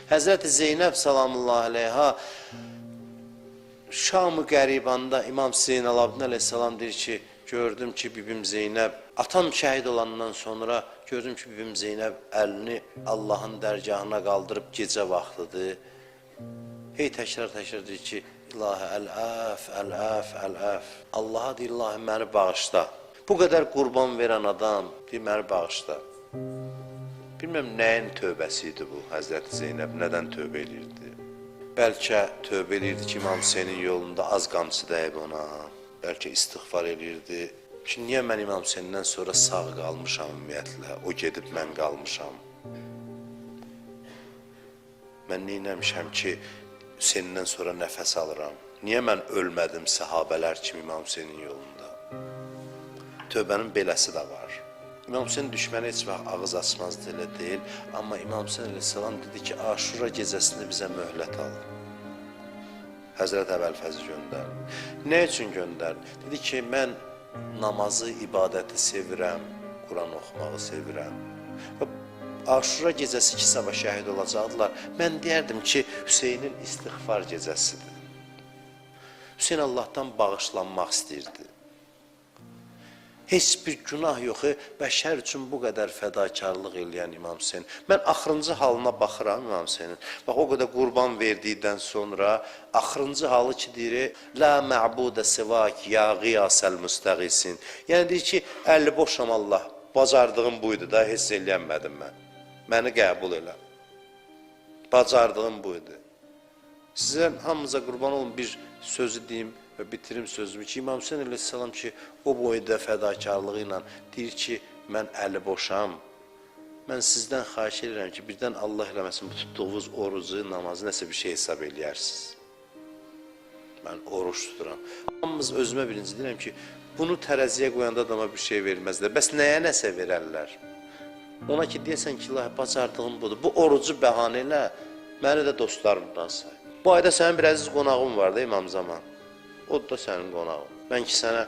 Həzrəti Zeynəb salamullah əleyha Şam-ı Qəribanda İmam Zeynalabdin əleyhissalam deyir ki, gördüm ki, bibim Zeynəb, atam şəhid olandan sonra gördüm ki, bibim Zeynəb əlini Allahın dərgahına qaldırıb gecə vaxtıdır. Hey təkrar-təkrar deyir ki, İlahi əl-əf, əl-əf, əl-əf. Allaha deyir, ilahi məni bağışla. Bu qədər qurban verən adam deyir, məni bağışla. Bilməm nəyin tövbəsi idi bu Həzrəti Zeynəb, nədən tövbə eləyirdi? Bəlkə tövbə eləyirdi ki, İmam Hüseynin yolunda az qamçı dəyib ona. Bəlkə istiğfar eləyirdi ki, niyə mən İmam Hüseyndən sonra sağ qalmışam ümumiyyətlə, o gedib mən qalmışam. Mən neynəmişəm ki, Hüseyndən sonra nəfəs alıram? Niyə mən ölmədim səhabələr kimi İmam Hüseynin yolunda? Tövbənin beləsi də var. İmam Hüseyn düşməni heç vaxt ağız açmazdı, elə deyil. Amma İmam Hüseyn əleyhissalam dedi ki, Aşura gecəsində bizə möhlət al. Həzrət Əbəlfəzi göndərdi. Nə üçün göndərdi? Dedi ki, mən namazı, ibadəti sevirəm, Quran oxumağı sevirəm. Və Aşura gecəsi ki, sabah şəhid olacaqdılar. Mən deyərdim ki, Hüseynin istiğfar gecəsidir. Hüseyn Allahdan bağışlanmaq istəyirdi. Heç bir günah yox, bəşər üçün bu qədər fədakarlıq eləyən İmam Hüseyn. Mən axırıncı halına baxıram İmam Hüseynin. Bax o qədər qurban verdikdən sonra axırıncı halı ki deyir, La mə'budə sivak ya qiyasəl müstəğisin. Yəni deyir ki, əli boşam Allah. Bacardığım buydu da, heç eləyənmədim mən. Məni qəbul elə. Bacardığım buydu. Sizə hamınıza qurban olum bir sözü deyim və bitirim sözümü ki, İmam Hüseyn əleyhissalam ki, o boyda fədakarlığı ilə deyir ki, mən əli boşam. Mən sizdən xahiş edirəm ki, birdən Allah eləməsin bu tutduğunuz orucu, namazı nəsə bir şey hesab eləyərsiniz. Mən oruç tuturam. Hamımız özümə birinci deyirəm ki, bunu tərəziyə qoyanda adama bir şey verməzlər. Bəs nəyə nəsə verərlər? Ona ki, deyəsən ki, ilahi, bacardığım budur. Bu orucu bəhanə elə, məni də dostlarımdan say. Bu ayda sənin bir əziz qonağın var da İmam Zaman. O da sənin qonağın. Mən ki sənə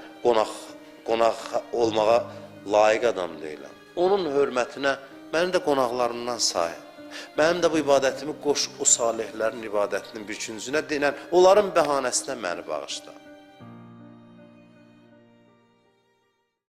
qonaq olmağa layiq adam deyiləm. Onun hörmətinə məni də qonaqlarından say. Mənim də bu ibadətimi qoş o salihlərin ibadətinin bir küncünə denən, onların bəhanəsinə məni bağışla.